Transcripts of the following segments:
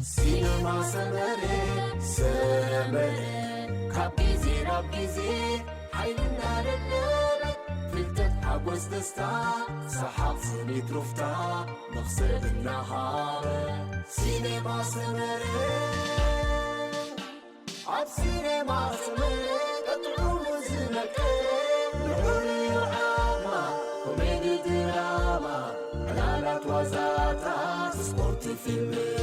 ሲነማ ሰመረ፣ ሰመረ፣ ካብ ግዜ ናብ ግዜ ሓይልና ለለበ፣ ፍልጠት፣ ሓጎስ፣ ደስታ፣ ሰሓቕ፣ ስኒት፣ ሩፍታ፣ መኽሰብ እናሃበ። ሲነማ ሰመረ፣ ኣብ ሲነማ ሰመረ፣ ጥዑሙ ዝመቀረ፣ ልዑል እዩ ዓቕማ፣ ኮሜዲ፣ ድራማ፣ ዕላላት፣ ዋዛታት፣ ስፖርት፣ ፊልምታት።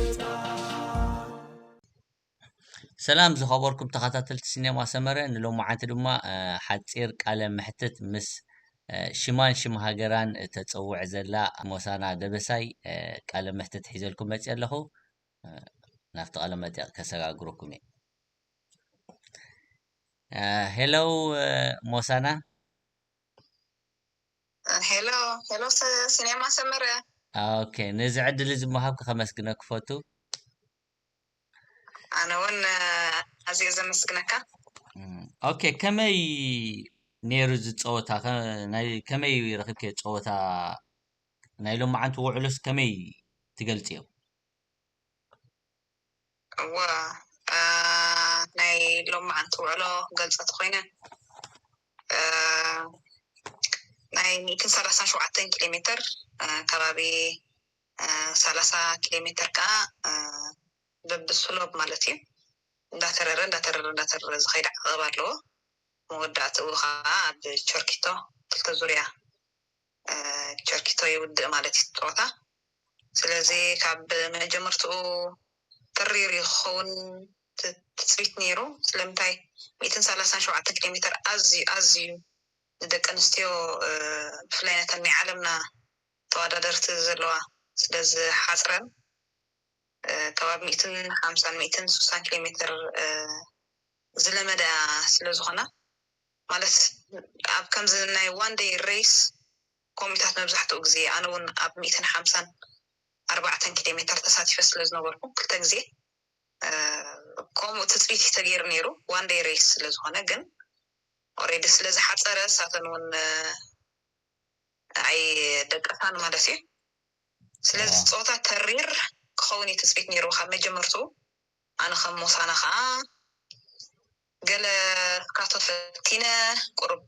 ሰላም ዝኸበርኩም ተኸታተልቲ ሲኔማ ሰመረ፣ ንሎማዓንቲ ድማ፣ እ፣ ሓጺር ቃለ መሕትት ምስ፣ እ፣ ሽማን ሽም ሃገራን እተጸውዕ ዘላ ሞሳና ደበሳይ፣ እ፣ ቃለ መሕትት ሒዘልኩም መጽየ ኣለኹ። እ፣ ናብቲ ቃለ መጠይቕ ከሰጋግረኩም እየ። እ፣ ሄሎ፣ እ፣ ሞሳና። ሄሎ፣ ሄሎ፣ ስ-፣ ሲኔማ ሰመረ። ኦኬ፣ ነዚ ዕድል እዚ ምሃብኪ ከመስግነኪ ክፈቱ። ኣነ እውን፣ እ፣ ኣዝየ ዘመስግነካ። እም፣ ኦኬ፣ ከመይ ነይሩ እዚ ጸወታ? ከ-፣ ናይ፣ ከመይ ረኺብኪዮ ጸወታ? ናይ ሎማዓንቲ ውዕሎስ ከመይ ትገልጽዮ? እወ፣ እ፣ ናይ ሎማዓንቲ ውዕሎ ክገልጾ ተኾይነ፣ እ፣ ናይ ሚእትን ሰላሳን ሸውዓተን ኪሎ ሜትር፣ እ፣ ከባቢ፣ እ፣ ሰላሳ ኪሎ ሜትር ከኣ፣ እ፣ በብስሎብ ማለት እዩ። እንዳተረረ፣ እንዳተረረ፣ እንዳተረረ ዝኸይድ ዓቐብ ኣለዎ። መወዳእትኡ ከኣ ኣብ ቸርኪቶ ክልተ ዙርያ፣ እ፣ ቸርኪቶ ይውድእ ማለት እዩ እቲ ጸወታ። ስለዚ ካብ መጀመርትኡ ተሪር እዩ ክኸውን ት-፣ ትጽቢት ነይሩ። ስለምንታይ? ሚእትን ሰላሳን ሸውዓተን ኪሎ ሜትር ኣዝዩ፣ ኣዝዩ ንደቂ ኣንስትዮ፣ እ፣ ብፍላይ ነተን ናይ ዓለምና ተወዳደርቲ ዘለዋ ስለ ዝሓጽረን፣ እ፣ ከባቢ ሚእትን ሓምሳን ሚእትን ስሳን ኪሎ ሜትር፣ እ፣ ዝለመዳ ስለ ዝኾና፣ ማለት ኣብ ከምዚ ናይ ዋን ደይ ሬስ ከምኡታት መብዛሕትኡ ግዜ፣ ኣነ እውን ኣብ ሚእትን ሓምሳን ኣርባዕተን ኪሎ ሜትር ተሳቲፈ ስለ ዝነበርኩ ክልተ ግዜ፣ እ፣ ከምኡ ትጽቢት እዩ ተገይሩ ነይሩ፣ ዋን ደይ ሬስ ስለ ዝኾነ። ግን ኦልሬዲ ስለ ዝሓጸረ፣ ንሳተን እውን፣ እ፣ ኣይደቀሳን ማለት እዩ። ስለዚ፣ ኣዋ። ጸወታ ተሪር ክኸውን እዩ ትጽቢት ነይሩ ካብ መጀመርትኡ። ኣነ ከም ሞሳና ከኣ ገለ ስካቶ ፈቲነ፣ ቁሩብ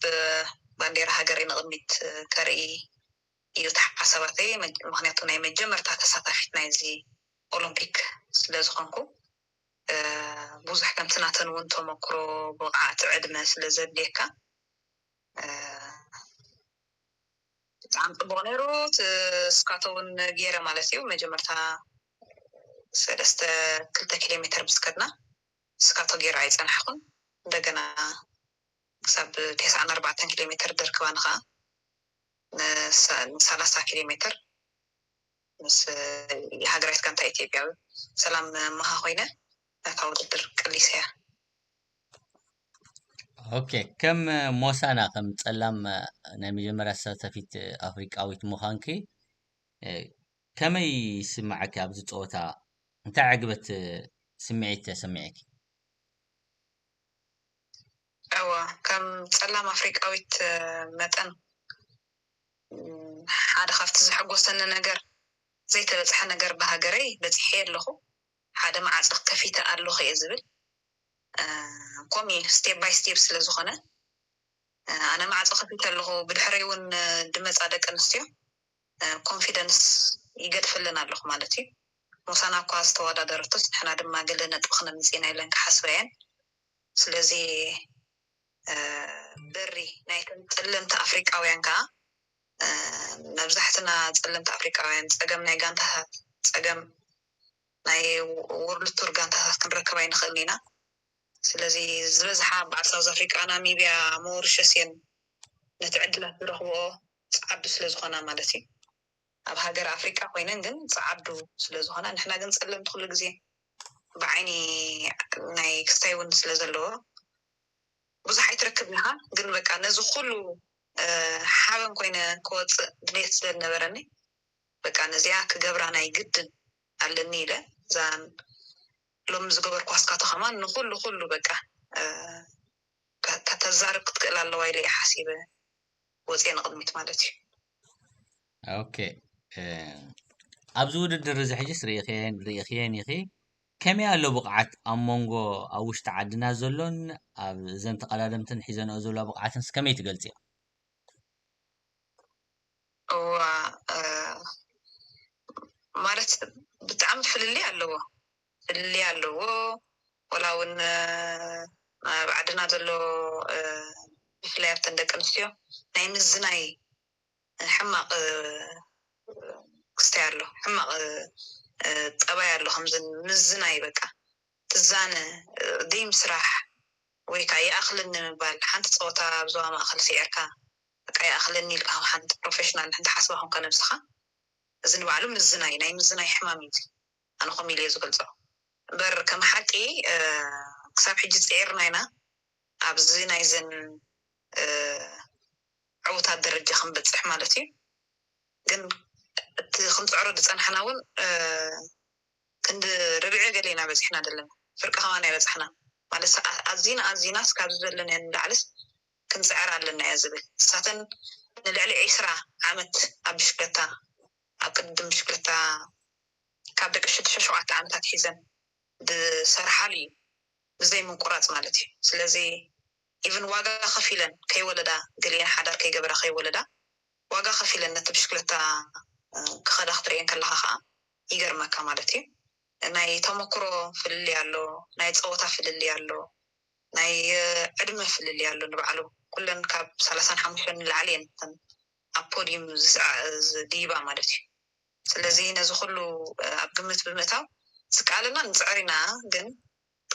ባንዴራ ሃገረይ ንቕድሚት ከርኢ እዩ እቲ ሓሳባተይ። መ-፣ ምኽንያቱ ናይ መጀመርታ ተሳታፊት ናይዚ ኦሎምፒክ ስለ ዝኾንኩ፣ እ፣ ብዙሕ ከምቲ ናተን እውን ተመክሮ፣ ብቕዓት፣ ዕድመ ስለ ዘድልየካ፣ እ፣ ብጣዕሚ ጽቡቕ ነይሩ። እቲ ስካቶ እውን ገይረ ማለት እዩ። መጀመርታ ሰለስተ፣ ክልተ ኪሎ ሜትር ምስ ከድና ስካቶ ገይረ ኣይጸናሕኩን። እንደገና ክሳብ ተስዓን ኣርባዕተን ኪሎ ሜትር ደርክባኒ ከኣ ንሳ-፣ ንሰላሳ ኪሎ ሜትር ምስ ሃገራዊት ጋንታ ኢትዮጵያ ሰላም መሃ ኮይነ ነታ ውድድር ቀሊሰያ። ኦኬ፣ ከም ሞሳና፣ ከም ጸላም ናይ መጀመርያ ተሳታፊት ኣፍሪቃዊት ምዃንኪ፣ እ፣ ከመይ ይስምዓኪ ኣብዚ ጸወታ? እንታይ ዕግበት ስምዒት ተሰሚዕኪ? እወ፣ ከም ጸላም ኣፍሪቃዊት መጠን፣ ም፣ ሓደ ካብቲ ዘሐጎሰኒ ነገር፣ ዘይተበጽሐ ነገር ብሃገረይ በጺሐ ኣለኹ። ሓደ መዓጽ ከፊተ ኣለኹ እየ ዝብል። እ፣ ከምኡ እዩ፣ ስቴፕ ባይ ስቴፕ ስለ ዝኾነ፣ እ፣ ኣነ ማዕጾ ከፊተ ኣለኹ። ብድሕረይ እውን፣ እ፣ ድመጻ ደቂ ኣንስትዮ፣ እ፣ ኮንፊደንስ ይገድፈለን ኣለኹ ማለት እዩ። ሞሳና እኳ ዝተወዳደረቶስ፣ ንሕና ድማ ገለ ነጥቢ ክነምጽእ ኢና ኢለን ክሓስባ እየን። ስለዚ፣ እ፣ በሪ ናይተን ጸለምቲ ኣፍሪቃውያን ከኣ፣ እ፣ መብዛሕትና ጸለምቲ ኣፍሪቃውያን ጸገም ናይ ጋንታታት፣ ጸገም ናይ ወርልድ ቱር ጋንታታት ክንረክብ ኣይንኽእልን ኢና። ስለዚ ዝበዝሓ በዓል ሳውዝ ኣፍሪቃ፣ ናሚብያ፣ ሞሪሸስ እየን ነቲ ዕድላት ዝረኽብኦ፣ ጸዓዱ ስለ ዝኾና ማለት እዩ። ኣብ ሃገር ኣፍሪቃ ኮይነን ግን ጸዓዱ ስለ ዝኾና፣ ንሕና ግን ጸለምቲ ኩሉ ግዜ ብዓይኒ ናይ ክስታይ እውን ስለ ዘለዎ ብዙሕ ኣይትረክብን ኢኻ። ግን በቃ ነዚ ኩሉ፣ እ፣ ሓበን ኮይነ ክወጽእ ድሌት ስለ ዝነበረኒ፣ በቃ ነዚኣ ክገብራ ናይ ግድን ኣለኒ ኢለ፣ እዛ ሎሚ ዝገበርኩዋ ስካቶ ከማን ንኹሉ፣ ኩሉ በቃ፣ እ፣ ከ-፣ ከተዛርብ ክትክእል ኣለዋ ኢለ እየ ሓሲበ ወፅየ ንቕድሚት ማለት እዩ። ኦኬ፣ እ፣ ኣብዚ ውድድር እዚ ሕጅስ ርኢኽየን፣ ርኢኽየን ኢኺ። ከመይ ኣሎ ብቕዓት ኣብ መንጎ ኣብ ውሽጢ ዓድና ዘሎን ኣብ እዘን ተቐዳደምትን ሒዘንኦ ዘለዋ ብቕዓትንስ ከመይ ትገልጽዮ? እዋ ማለት ብጣዕሚ ፍልልይ ኣለዎ ፍልልይ ኣለዎ። ወላ እውን ኣብ ዓድና ዘሎ ብፍላይ ኣብተን ደቂ ኣንስትዮ ናይ ምዝናይ ሕማቕ ክስታይ ኣሎ፣ ሕማቕ ጠባይ ኣሎ። ከምዚ ምዝናይ በቃ ትዛነ ደይም ስራሕ ወይ ከዓ ይኣኽልኒ ምባል ሓንቲ ፀወታ ኣብ ዞባ ማእኸል ስዒርካ በቃ ይኣኽለኒ ኢልካ ሓንቲ ፕሮፌሽናል ሓንቲ ሓስባ ኮንካ ነብስኻ እዚ ንባዕሉ ምዝናይ ናይ ምዝናይ ሕማም እዩ። ኣነ ከም ኢለ ዝገልፆ እምበር ከም ሓቂ ክሳብ ሕጂ ፅዒርና ኢና ኣብዚ ናይዘን ዕውታት ደረጃ ክንበፅሕ ማለት እዩ። ግን እቲ ክንፅዕሮ ዝፀናሕና እውን ክንዲ ርብዒ ገለ ኢና በፂሕና ዘለና ፍርቂ ከማን ኣይበፃሕና ማለት ኣዚና ኣዚና እስካብዚ ዘለናዮ ንላዕልስ ክንፅዕር ኣለና እያ ዝብል። ንሳተን ንልዕሊ ዒስራ ዓመት ኣብ ብሽክለታ ኣብ ቅድም ብሽክለታ ካብ ደቂ ሽዱሽተ ሸውዓተ ዓመታት ሒዘን ዝሰርሓሉ እዩ ብዘይ ምንቁራፅ ማለት እዩ። ስለዚ ኢቭን ዋጋ ከፊለን ከይወለዳ ገሊአን ሓዳር ከይገበራ ከይወለዳ ዋጋ ከፊለን ነቲ ብሽክለታ ክኸዳ ክትርእየን ከለኻ ከዓ ይገርመካ ማለት እዩ። ናይ ተመክሮ ፍልልይ ኣሎ፣ ናይ ፀወታ ፍልልይ ኣሎ፣ ናይ ዕድመ ፍልልይ ኣሎ። ንባዕሉ ኩለን ካብ ሰላሳን ሓሙሽተን ንላዕሊ እየን ኣብ ፖዲዩም ዝድይባ ማለት እዩ። ስለዚ ነዚ ኩሉ ኣብ ግምት ብምእታው ዝከኣለና ንፅዕር ኢና፣ ግን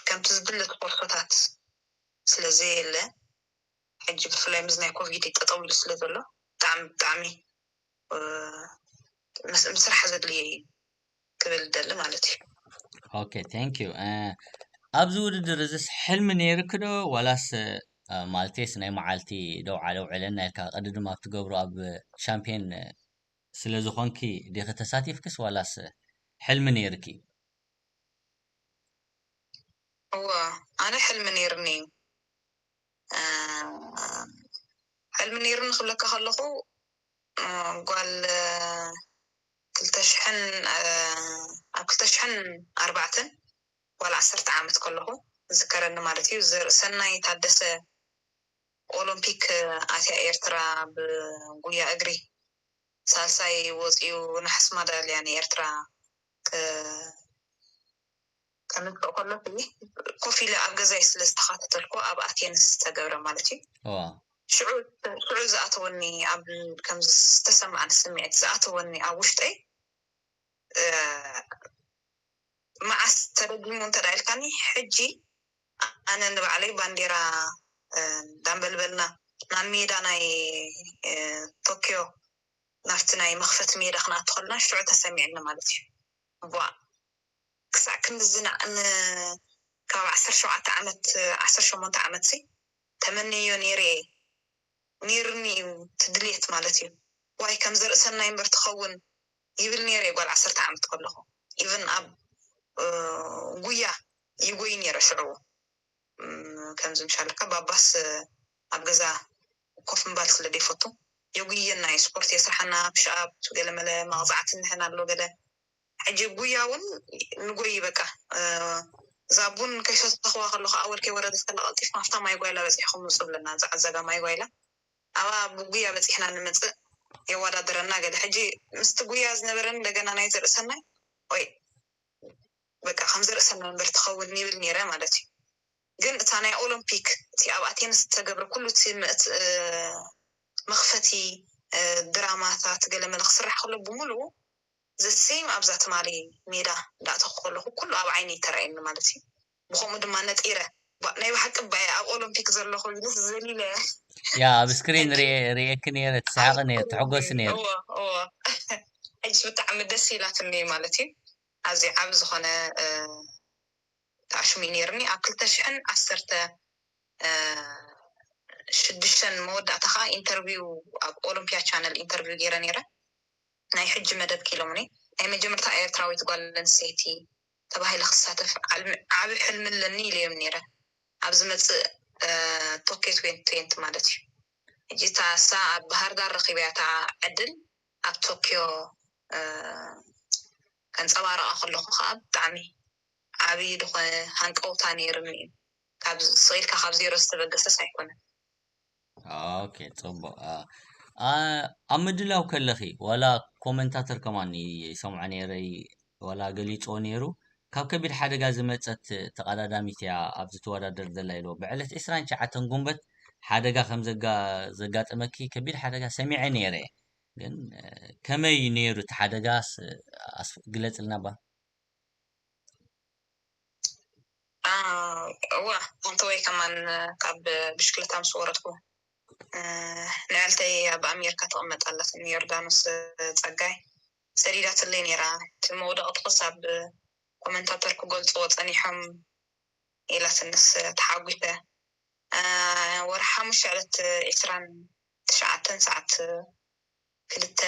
ከምቲ ዝድለ ትኮርሶታት ስለዘየለ ሕጂ ብፍላይ ምስ ናይ ኮቪድ ጠጠው ኢሉ ስለ ዘሎ ብጣዕሚ ብጣዕሚ ምስራሕ ዘድልየ እዩ ክብል ደሊ ማለት እዩ። Okay, thank you. ኣብዚ ውድድር እዚስ ሕልሚ ነይርክ ዶ ዋላስ ማለቴስ ናይ መዓልቲ ደው ዓለው ዕለና ኢልካ ቅድድም ኣብ ትገብሩ ኣብ ሻምፒዮን ስለ ዝኾንኪ ዲኺ ተሳቲፍክስ ዋላስ ሕልሚ ነይርኪ? እወ ኣነ ሕልሚ ነይርኒ እዩ። ሕልሚ ነይርኒ ክብለካ ከለኹ ጓል ክልተ ሽሕን ኣብ ክልተ ሽሕን ኣርባዕተን ጓል ዓሰርተ ዓመት ከለኹ ዝዝከረኒ ማለት እዩ። ዘርእሰናይ ታደሰ ኦሎምፒክ ኣትያ ኤርትራ ብጉያ እግሪ ሳልሳይ ወፂኡ ነሓስ ማዳልያ ንኤርትራ ከምፅእ ከሎ ኮፍ ኢለ ኣብ ገዛይ ስለ ዝተኻተተልኩ ኣብ ኣቴንስ ዝተገብረ ማለት እዩ። ሽዑ ዝኣተወኒ ኣብ ከምዚ ዝተሰማዕኒ ስምዒት ዝኣተወኒ ኣብ ውሽጠይ መዓስ ተደጊሙ እንተ ኢልካኒ ሕጂ ኣነ ንባዕለይ ባንዴራ እንዳንበልበልና ናብ ሜዳ ናይ ቶኪዮ ናብቲ ናይ መኽፈቲ ሜዳ ክንኣቱ ከለና ሽዑ ተሰሚዕኒ ማለት እዩ። ቧ ክሳዕ ክንድዚ ንዓኒ ካብ ዓሰርተ ሸውዓተ ዓመት ዓሰርተ ሸሞንተ ዓመት ሲ ተመንዮ ነይረ እየ። ነይርኒ እዩ እቲ ድልየት ማለት እዩ። ዋይ ከም ዘርእሰናይ እምበር ትኸውን ይብል ነይረ እየ ጓል ዓሰርተ ዓመት ከለኹ። ኢቭን ኣብ ጉያ ይጎይ ነይረ ሽዑ። ከምዚ ምሻለካ ባባስ ኣብ ገዛ ኮፍ ምባል ስለ ዘይፈቱ የጉየና እዩ። ስፖርት የስርሓና፣ ፕሽኣፕ፣ ገለመለ መቕፃዕቲ እንሕን ኣሎ ገለ። ሕጂ ጉያ እውን ንጎይ በቃ እዛ ቡን ከይሰተኽዋ ከለኹ ኣወል ከይወረደት ከላ ቀልጢፍኩም ኣብታ ማይ ጓይላ በፂሕኩም ምፁ ብለና። እዛ ዓዛጋ ማይ ጓይላ ኣብኣ ብጉያ በፂሕና ንምፅእ የወዳድረና ገለ። ሕጂ ምስቲ ጉያ ዝነበረኒ እንደገና ናይ ዘርእሰናይ ወይ በቃ ከም ዘርእሰናይ እምበር ትኸውን ይብል ነይረ ማለት እዩ። ግን እታ ናይ ኦሎምፒክ እቲ ኣብ ኣቴንስ ዝተገብረ ኩሉ እቲ መእት- እ፣ መኽፈቲ እ፣ ድራማታት ገለመለ ክስራሕ ከሎ ብምሉኡ ዘሴም ኣብዛ ትማሊ ሜዳ እንዳእተኹ ከለኹ ኩሉ ኣብ ዓይኒ ይተረኣየኒ ማለት እዩ። ብኸምኡ ድማ ነጢረ ባ- ናይ ብሓቂ ባየ ኣብ ኦሎምፒክ ዘለኹ ኢሉስ ዘሊለ ያ ኣብ ስክሪን ርኤ- ርኤኪ ነይረ፣ ትስሓቂ ነይረ፣ ትሕጎሲ ነይረ። እዎ እዎ ሕጂ ብጣዕሚ ደስ ኢላትኒ ማለት እዩ። ኣዝዩ ዓቢ ዝኾነ እ፣ ተኣሽሙ እዩ ነይርኒ ኣብ ክልተ ሽሕን ዓሰርተ ሽዱሽተን መወዳእታ ከዓ ኢንተርቪው ኣብ ኦሎምፒያ ቻነል ኢንተርቪው ገይረ ነይረ። ናይ ሕጂ መደብ ኪሎምኒ ናይ መጀመርታ ኤርትራዊት ጓል ኣንስተይቲ ተባሂለ ክሳተፍ ዓልሚ- ዓቢ ሕልሚ ኣለኒ ኢለዮም ነይረ። ኣብ ዝመፅእ ቶኪዮ ትዌንቲ ትዌንቲ ማለት እዩ። ሕጂ እታ እሳ ኣብ ባህር ዳር ረኺበያ እታ ዕድል ኣብ ቶኪዮ እ፣ ከንፀባረቃ ከለኹ ከዓ ብጣዕሚ ዓብዪ ዝኾነ ሃንቀውታ ነይርኒ እዩ። ካብ ስቕ ኢልካ ካብ ዜሮ ዝተበገሰስ ኣይኮነን። ኦኬ፣ ጽቡቕ። ኣብ ምድላው ከለኺ ዋላ ኮመንታተር ከማን ይሰምዖ ነይረ፣ ዋላ ገሊጾ ነይሩ። ካብ ከቢድ ሓደጋ ዝመጸት ተቐዳዳሚት እያ ኣብዚ ትወዳደር ዘላ ኢልዎ። ብዕለት ዕስራን ትሽዓተን ጉንበት ሓደጋ ከም ዘጋጠመኪ፣ ከቢድ ሓደጋ ሰሚዐ ነይረ። ግን ከመይ ነይሩ እቲ ሓደጋስ? ግለጽልና ባ። እዋ፣ ሓንቲ ወይ ከማን ካብ ብሽክለታ ምስ ወረድኩ፣ ንዕልተይ ኣብ ኣሜሪካ ትቕመጥ ኣላትኒ፣ ዮርዳኖስ ጸጋይ ሰዲዳትለይ ነይራ። እቲ መውደቕትኽስ ኣብ ኮመንታተር ክገልጽዎ ጸኒሖም ኢላትንስ ተሓጒሰ። ወርሒ ሓሙሽተ ዕለት ዕስራን ትሽዓተን ሰዓት ክልተ፣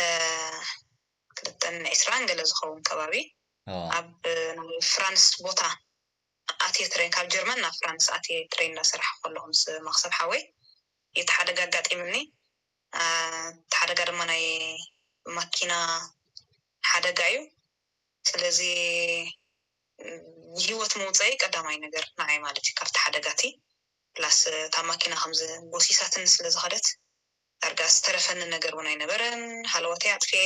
ክልተን ዕስራን ገለ ዝኸውን ከባቢ ኣብ ናይ ፍራንስ ቦታ ኣትየ ትሬን፣ ካብ ጀርመን ናብ ፍራንስ ኣትየ ትሬን እናሰራሕ ከለኹ ምስ መኽሰብ ሓወይ እቲ ሓደጋ ኣጋጢምኒ። እቲ ሓደጋ ድማ ናይ ማኪና ሓደጋ እዩ። ስለዚ ንህይወት ምውፀይ ቀዳማይ ነገር ንዓይ ማለት እዩ። ካብቲ ሓደጋቲ ፕላስ እታ ማኪና ከምዚ ጎሲሳትኒ ስለ ዝኸደት ዳርጋ ዝተረፈኒ ነገር እውን ኣይነበረን። ሃለወተይ ኣጥፍኤ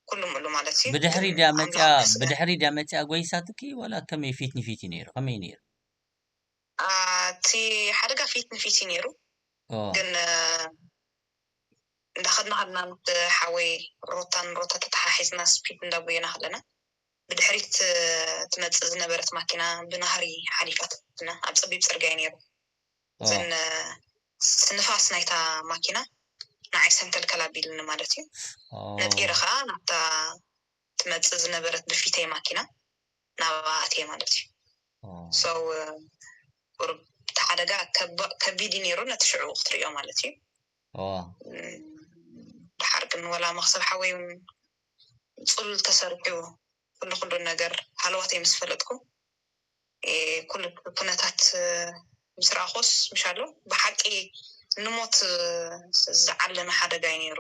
ኩሉ ምሉ ማለት እዩ። ብድሕሪ ድያ መፅያ ብድሕሪ ድያ መፅያ ጎይሳትኪ ዋላ ከመይ ፊት ንፊት እዩ ነይሩ? ከመይ ነይሩ? እቲ ሓደጋ ፊት ንፊት እዩ ነይሩ። ግን እንዳኸድና ከድና ምስ ሓወይ ሮታን ሮታ ተተሓሒዝና ስፒድ እንዳጎየና ከለና ብድሕሪት ትመፅእ ዝነበረት ማኪና ብናህሪ ሓሊፋትና ኣብ ፀቢብ ፅርግያ እዩ ነይሩ። እዘን ንፋስ ናይታ ማኪና ንዓይ ሰንተልከል ኣቢልኒ ማለት እዩ። ነጢረ ከዓ ናብታ ትመፅእ ዝነበረት ብፊተይ ማኪና ናብኣ ኣትየ ማለት እዩ። ሰው ቁርብ እቲ ሓደጋ ከቢድ እዩ ነይሩ ነቲ ሽዑ ክትሪኦ ማለት እዩ። ድሓር ግን ወላ መክሰብ ሓወይ እውን ፅሉል ተሰሪሑ ኩሉ ኩሉ ነገር ሃለዋተይ ምስ ፈለጥኩ ኩሉ ኩነታት ምስ ረኣኹስ ምሻሉ ብሓቂ ንሞት ዝዓለመ ሓደጋ እዩ ነይሩ።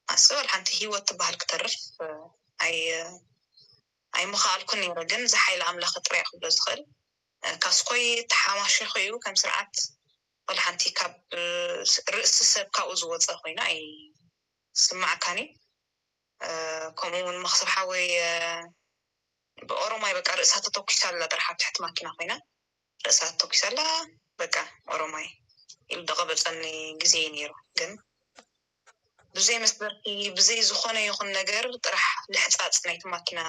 ኣስብ ሓንቲ ህይወት ትበሃል ክተርፍ ኣይ ኣይምኸኣልኩን ነይረ። ግን እዚ ሓይሊ ኣምላኽ ጥራይ ክብሎ ዝኽእል ካስኮይ ተሓማሺኹ እዩ ከም ስርዓት ወላ ሓንቲ ካብ ርእሲ ሰብ ካብኡ ዝወፀ ኮይኑ ኣይስማዓካን እዩ። ከምኡ እውን መክሰብ ሓወይ ብኦሮማይ በቃ ርእሳ ተተኩሳ ኣላ ጥራሕ ኣብ ትሕቲ ማኪና ኮይና ርእሳ ተተኩሳ ኣላ በቃ ኦሮማይ ኢሉ ደቐበፀኒ ግዜ እዩ ነይሩ። ግን ብዘይ መስበርቲ ብዘይ ዝኾነ ይኹን ነገር ጥራሕ ልሕፃፅ ናይቲ ማኪና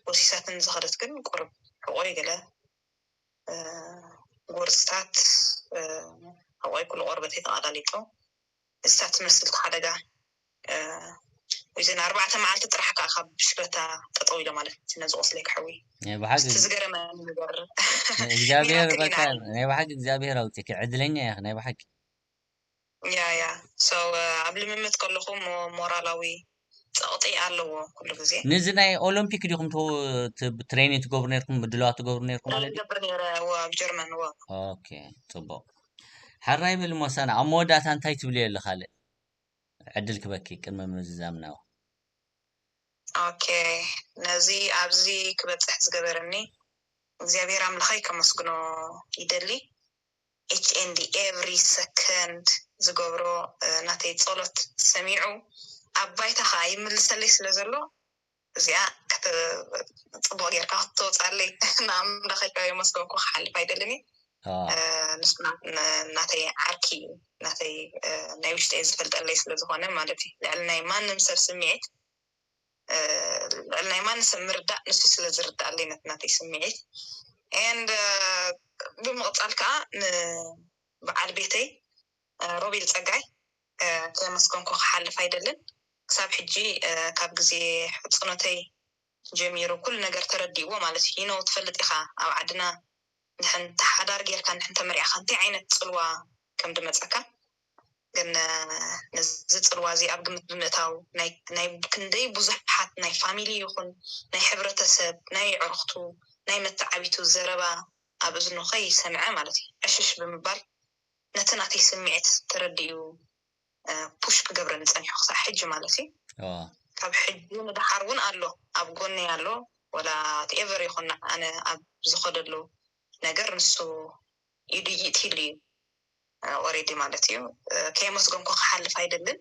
ወሲሳትን ዝኸደት ግን ቁርብ ሕቆይ ገለ ጎርፅታት ሕቆይ ኩሉ ቆርበተይ ተቐላሊጦ እሳ ትመስል ሓደጋ ወይዘን ኣርባዕተ መዓልቲ ጥራሕ ከዓ ካብ ብሽክለታ ጠጠው ኢለ ማለት ነዚ ቆስለይ ክሕዊ ናይ ብሓቂ እቲ ዝገረመ ነገር እግዚኣብሔር በቃ ናይ ብሓቂ እግዚኣብሔር ኣውፅኪ ዕድለኛ ኢኺ ናይ ብሓቂ ያ ያ so ኣብ ልምምድ ከለኹ ሞራላዊ ፀቕጢ ኣለዎ ኩሉ ግዜ ነዚ ናይ ኦሎምፒክ ዲኹም ትሬኒንግ ትገብሩ ነርኩም ምድላዋት ትገብሩ ነርኩም ማለት ገብር ነረ ኣብ ጀርመን ኦኬ ፅቡቅ ሓራይ በል ሞሳና ኣብ መወዳእታ እንታይ ትብልዮ ኣለካ ዕድል ክበኪ ቅድሚ ምዝዛም ናው ኦኬ ነዚ ኣብዚ ክበፅሕ ዝገበረኒ እግዚኣብሔር ኣምላኸይ ከመስግኖ ይደሊ each and every second ዝገብሮ ናተይ ፀሎት ሰሚዑ ኣብ ባይታ ከዓ ይምልሰለይ ስለ ዘሎ እዚኣ ጽቡቅ ጌርካ ክትተውፅኣለይ ንኣምላኸይ ካብ የመስገንኩ ክሓልፍ ኣይደልን እዩ ንሱ ናተይ ዓርኪ እዩ ናተይ ናይ ውሽጠይ ዝፈልጠለይ ስለዝኮነ ማለት እዩ ልዕሊ ናይ ማንም ሰብ ስምዒት ልዕሊ ናይ ማንም ሰብ ምርዳእ ንሱ ስለዝርዳኣለይ ነቲ ናተይ ስምዒት and ብምቕፃል ከዓ ንበዓል ቤተይ ሮቤል ፀጋይ ከመስገንኩ ክሓልፍ ኣይደልን ክሳብ ሕጂ ካብ ግዜ ሕፅኖተይ ጀሚሩ ኩሉ ነገር ተረዲእዎ ማለት እዩ you know ትፈልጥ ኢካ ኣብ ዓድና ንድሕን ተሓዳር ጌርካ ንድሕን ተመሪዕካ እንታይ ዓይነት ፅልዋ ከም ድመፀካ ግን ነዚ ፅልዋ እዚ ኣብ ግምት ብምእታው ናይ ክንደይ ብዙሓት ናይ ፋሚሊ ይኹን ናይ ሕብረተሰብ ናይ ዕርኽቱ ናይ መተዓቢቱ ዘረባ ኣብ እዝኑ ከይሰምዐ ማለት እዩ ዕሽሽ ብምባል ነቲ ናተይ ስምዒት ተረዲኡ push ክገብረኒ ፀኒሑ ክሳዕ ሕጂ ማለት እዩ ካብ ሕጂ ንደሓር እውን ኣሎ ኣብ ጎነይ ኣሎ ወላ whatever ይኹን ኣነ ኣብ ዝኸደሉ ነገር ንሱ ኢዱ ይእትይሉ እዩ። ኦሬዲ ማለት እዩ። ከየመስገንኩ ክሓልፍ ኣይደልን።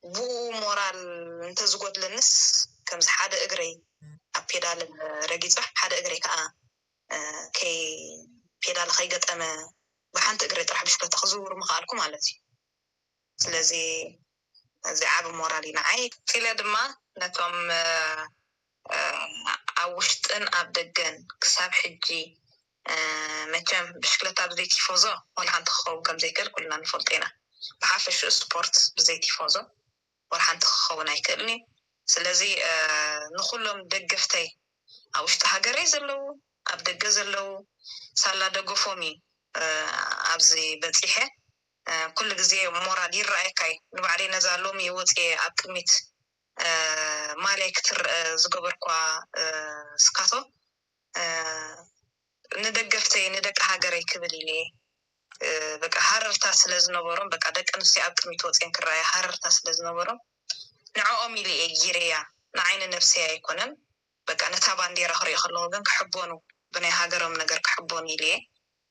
ብኡ ሞራል እንተዝጎድለንስ ከምዚ ሓደ እግረይ ኣብ ፔዳል ረጊጸ ሓደ እግረይ ከዓ ከይ ፔዳል ከይገጠመ ብሓንቲ እግረይ ጥራሕ ብሽክለታ ክዝውር ምኽኣልኩ ማለት እዩ። ስለዚ እዚ ዓቢ ሞራል እዩ ንዓይ። ቀጺለ ድማ ነቶም ኣብ ውሽጥን ኣብ ደገን ክሳብ ሕጂ መቸም ብሽክለታ ብዘይ ቲፎዞ ወላ ሓንቲ ክኸውን ከም ዘይክእል ኩልና ንፈልጦ ኢና። ብሓፈሽኡ ስፖርት ብዘይ ቲፎዞ ወላ ሓንቲ ክኸውን ኣይክእልን እዩ። ስለዚ ንኩሎም ደገፍተይ ኣብ ውሽጢ ሃገረይ ዘለዉ ኣብ ደገ ዘለዉ ሳላ ደገፎም እዩ ኣብዚ በፂሐ። ኩሉ ግዜ ሞራል ይረኣየካ እዩ። ንባዕለይ ነዛ ሎሚ ወፅየ ኣብ ቅድሚት ማልያይ ክትረአ ዝገበርኳ ስካቶ ንደገፍተይ ንደቂ ሃገረይ ክብል ኢለ በቃ ሃረርታ ስለ ዝነበሮም በቃ ደቂ ኣንስትዮ ኣብ ቅድሚት ወፅየን ክረኣየ ሃረርታ ስለ ዝነበሮም ንዕኦም ኢለ እየ ጊረያ። ንዓይ ንነብሰይ ኣይኮነን በቃ ነታ ባንዴራ ክሪኦ ከለኹ ግን ክሕበኑ ብናይ ሃገሮም ነገር ክሕበኑ ኢለ እየ።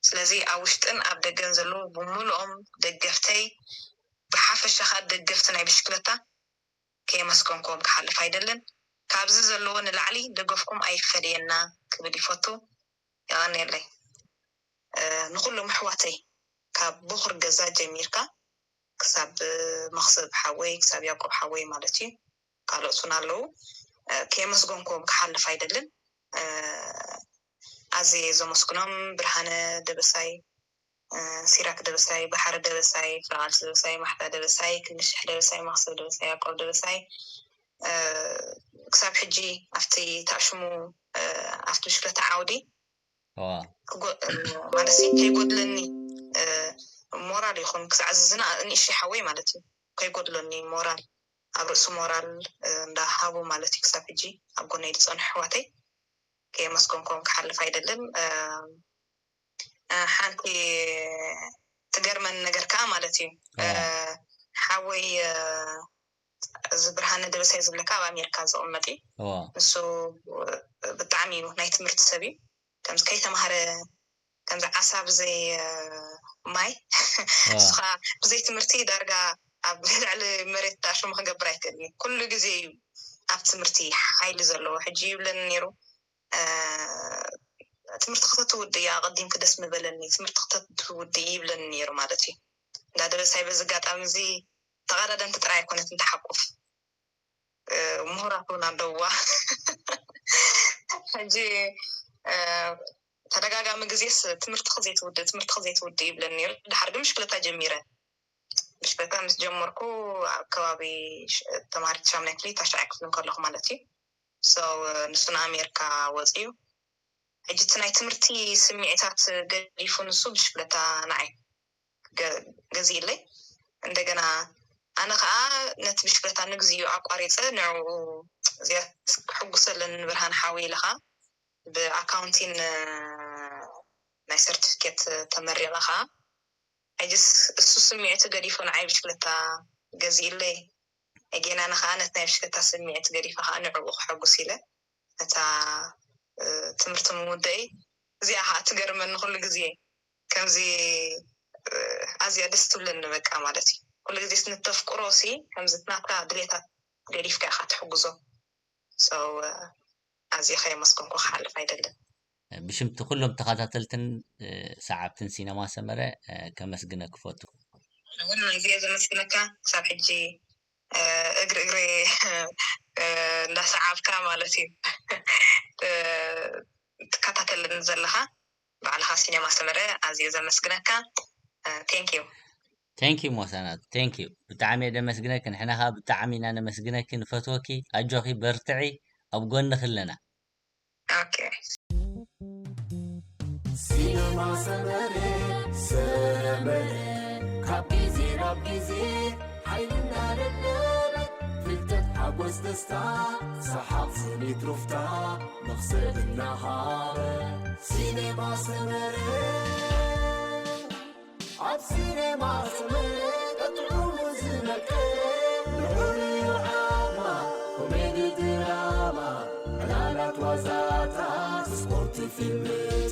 ስለዚ ኣብ ውሽጥን ኣብ ደገን ዘለዉ ብምሉኦም ደገፍተይ ብሓፈሻ ከዓ ደገፍቲ ናይ ብሽክለታ ከየመስገንክዎም ክሓልፍ ኣይደልን። ካብዚ ዘለዎ ንላዕሊ ደገፍኩም ኣይፈለየና ክብል ይፈቱ። የቐንየለይ ንኩሎም ኣሕዋተይ ካብ ቦኽሪ ገዛ ጀሚርካ ክሳብ መኽሰብ ሓወይ ክሳብ ያቆብ ሓወይ ማለት እዩ። ካልኦት እውን ኣለዉ። ከየመስገንክዎም ክሓልፍ ኣይደልን። ኣዝየ ዘመስግኖም ብርሃነ ደበሳይ፣ ሲራክ ደበሳይ፣ ባሕሪ ደበሳይ፣ ፍራቃልስ ደበሳይ፣ ማሕታ ደበሳይ፣ ክንድሽሕ ደበሳይ፣ መኽሰብ ደበሳይ፣ ያቆብ ደበሳይ ክሳብ ሕጂ ኣብቲ ታሽሙ ኣብቲ ብሽክለታ ዓውዲ ማለት ከይጎድለኒ ሞራል ይኹን ክሳዕ ዝዝና ንእሽተይ ሓወይ ማለት እዩ ከይጎድለኒ ሞራል ኣብ ርእሱ ሞራል እንዳሃቡ ማለት እዩ ክሳብ ሕጂ ኣብ ጎነይ ዝፀንሑ ኣሕዋተይ ከየመስገንኩም ክሓልፍ ኣይደልን። ሓንቲ ትገርመኒ ነገር ከዓ ማለት እዩ ሓወይ እዚ ብርሃነ ደበሳይ ዝብለካ ኣብ ኣሜሪካ ዝቕመጥ እዩ። ንሱ ብጣዕሚ እዩ ናይ ትምህርቲ ሰብ እዩ። ከምዚ ከይተማሃረ ከምዚ ዓሳ ብዘይ ማይ ንሱ ከዓ ብዘይ ትምህርቲ ዳርጋ ኣብ ልዕሊ መሬት ዳሽሙ ክገብር ኣይክእል እዩ። ኩሉ ግዜ እዩ ኣብ ትምህርቲ ሓይሊ ዘለዎ። ሕጂ ይብለኒ ነይሩ ትምህርቲ ክተትውድእ እዩ ኣቐዲምኪ ደስ ምበለኒ ትምህርቲ ክተትውድእ ይብለኒ ነይሩ ማለት እዩ። እንዳ ደበሳይ በዚ ኣጋጣሚ እዚ ተቐዳደምቲ ጥራይ ኣይኮነትን ትሓቁፍ ምሁራት እውን ኣለውዋ። ሕጂ ተደጋጋሚ ግዜስ ትምህርቲ ክዘይትውድእ ትምህርቲ ክዘይትውድእ ይብለኒ ነይሩ። ድሓር ግን ብሽክለታ ጀሚረ። ብሽክለታ ምስ ጀመርኩ ኣብ ከባቢ ተማሃሪት ሻምናይ ክፍሊ ታሽዓይ ክፍሊ ከለኹ ማለት እዩ። ንሱ ንኣሜሪካ ወፂኡ ሕጂ እቲ ናይ ትምህርቲ ስምዒታት ገዲፉ ንሱ ብሽክለታ ንዓይ ገዚእለይ። እንደገና ኣነ ከዓ ነቲ ብሽክለታ ንግዚኡ ኣቋሪፀ ንዕኡ እዚኣ ክሕጉሰለን ንብርሃን ሓወይ ኢለ ከዓ ብኣካውንቲን ናይ ሰርቲፊኬት ተመሪቐ ከዓ ሕጅስ እሱ ስምዒቱ ገዲፉ ንዓይ ብሽክለታ ገዚእለይ። ጌና ንኸዓ ነቲ ናይ ብሽክለታ ስምዒት ገዲፈ ከዓ ንዕኡ ክሐጉስ ኢለ ነታ ትምህርቲ ምውደይ እዚኣ ከዓ ትገርመኒ ኩሉ ግዜ ከምዚ ኣዝያ ደስ ትብለኒ በቃ ማለት እዩ። ኩሉ ግዜ ንተፍቅሮ ሲ ከምዚ ናትካ ድሌታት ገዲፍካ ኢኻ ትሕግዞ። So ኣዝየ ከየመስገንኩ ክሓልፍ ኣይደልን። ብሽምቲ ኩሎም ተኸታተልትን ሰዓብትን ሲነማ ሰመረ ከመስግነ ክፈቱ። እውን ኣዝየ ዘመስግነካ ክሳብ ሕጂ እግሪ እግሪ እንዳሰዓብካ ማለት እዩ ትከታተልን ዘለኻ ባዕልኻ ሲነማ ሰመረ ኣዝየ ዘመስግነካ። Thank you። Thank you ሞሳናት፣ thank you። ብጣዕሚ እየ ደመስግነኪ፣ ንሕና ከዓ ብጣዕሚ ኢና ነመስግነኪ፣ ንፈትወኪ። ኣጆኺ በርትዒ፣ ኣብ ጎንኺ ኣለና። Okay። ሲነማ ሰመረ ሰመረ ካብ ግዜ ናብ ግዜ ሓይሊ እናደለበ ፍልጠት ሓጎስ ደስታ ሰሓቕ ስኒት ሩፍታ መኽሰብ እናሃበ ሲነማ ሰመረ ኣብ ሲነማ ሰመረ ቀጥዑሙ ዝመቀ ልዑል ዓማ ኮሜዲ ድራማ ዕላላት ዋዛ Filmé.